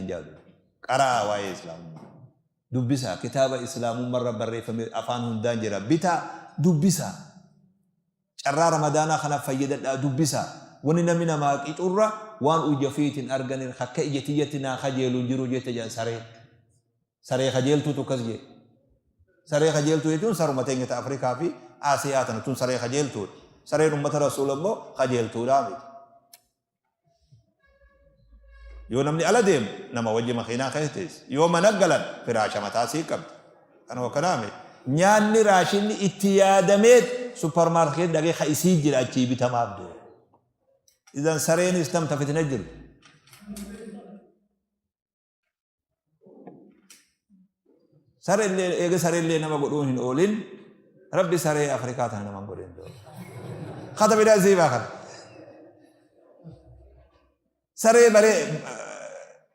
isiniin jaa duuba. Qara'aa waa'ee Islaamummaa. Dubbisaa. Kitaaba Islaamummarra barreeffame afaan hundaan jira. Bitaa dubbisaa. Carraa Ramadaanaa kana fayyadadhaa dubbisaa. Wanni namni namaa qicurra waan ija ofiitiin arganin akka ija tiyyatti naa kajeelu hin jiru jette jedhan sareen. Saree kajeeltuutu akkas jedhe. Saree kajeeltuu jechuun saruma teenya ta Afrikaa fi Aasiyaa tana tun saree kajeeltuudha. Sareen ummata Rasuula immoo kajeeltuudhaa miti. Yoo namni ala deemu nama wajji makiinaa keessa teessi. Yoo mana galan firaasha mataa sii qabdi. Kanuma kanaa miti. Nyaanni raashinni itti yaadameet supparmaarkeet dhaqee ka isii jira achii bitamaaf deema. Idan sareenis tam ta fitina jirtu. Sarellee eega sarellee nama godhuun hin oolin rabbi saree Afrikaa tana nama hin godhin. Kata bidaa siibaa kana. Saree baree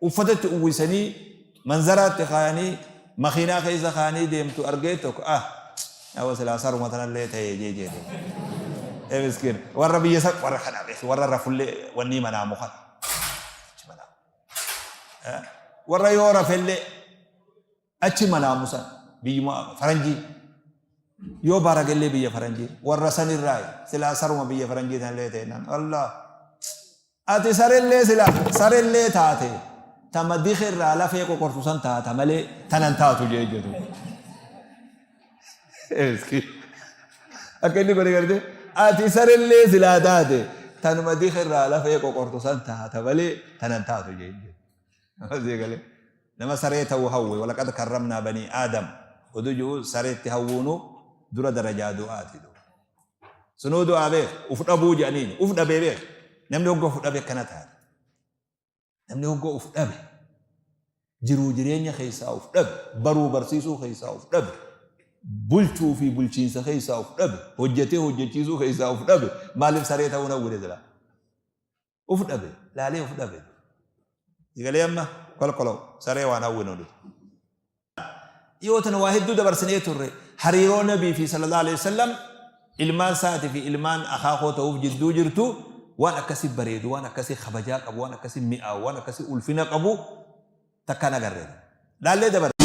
uffatatti uwwisanii manzaraatti kaayanii makiinaa keessa kaayanii deemtu argee tokko ah Yawa silaa saruma tanallee ta'ee jee jedhe. Ee miskiin warra biyya san warra kana beeku warra rafullee wanni manaamu kana. Warra yoo rafellee achi manaamu san biyyuma faranjii yoo baragellee biyya faranjii warra sanirraa silaa saruma biyya faranjii tanallee ta'e naan Allah ati sarellee silaa sarellee taate tama dikirraa lafee qoqortu san taata malee tanan taatu jee jedhu. Akka inni godhe garte ati sarellee silaa taate tanuma dikirraa lafee qoqortu san taata malee tanan taatu jee jedhu. Nama saree ta'uu hawwe walaqad karramnaa banii aadam oduu ji'u sareetti hawwuunu dura darajaa du'aati. Sunuu du'aa beek uf dhabuu jedhaniin uf dhabee beek namni hogga uf dhabe akkana taate. Namni hogga uf dhabe jiruu jireenya keessaa uf dhabe baruu barsiisuu keessaa uf dhabe bulchuu fi bulchiinsa keessaa uf dhabe hojjetee hojjechiisuu keessaa uf dhabe maaliif saree ta'uu hawwine silaa? Uf dhabe laalee uf dhabe. Egalee amma kolkoloo saree waan hawwinu nuti. Dhiyoo tana waa hedduu dabarsinee turre. Hariiroo Nabii fi sallallahu alaihi wasallam ilmaan isaatii fi ilmaan akaakoo ta'uuf jidduu jirtu waan akkasi bareedu, waan akkasi kabajaa qabu, waan akkasi mi'aawu, waan akkasi ulfina qabu takkaan agarre. Laallee dabarre.